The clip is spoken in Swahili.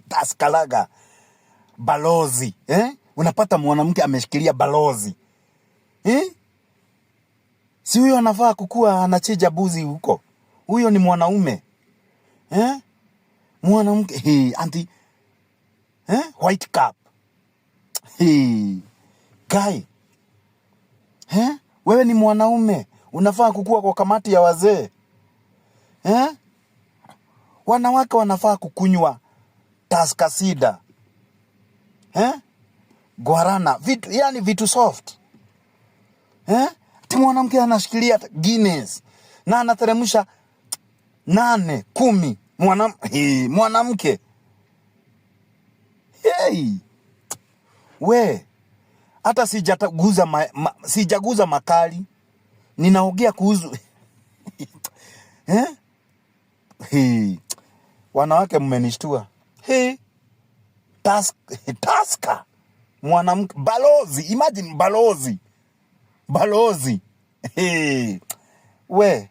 Tusker Lager, Balozi, eh? Unapata mwanamke ameshikilia Balozi, eh? Si huyo anafaa kukua anachinja buzi huko? Huyo ni mwanaume, eh? Mwanamke, hey, anti, eh? White Cap, hey, guy, eh? Wewe ni mwanaume, unafaa kukua kwa kamati ya wazee, eh? Wanawake wanafaa kukunywa Tusker Cider, eh? Guarana, vitu yani vitu soft, eh? Ati mwanamke anashikilia Guinness na anateremsha 8, 10. Hey, mwanamke, hey, we hata sijaguza sijaguza makali, ninaongea kuhusu, eh? Hey, wanawake mmenishtua. Hey, Tusker, mwanamke Balozi, imagine Balozi, Balozi, hey, we.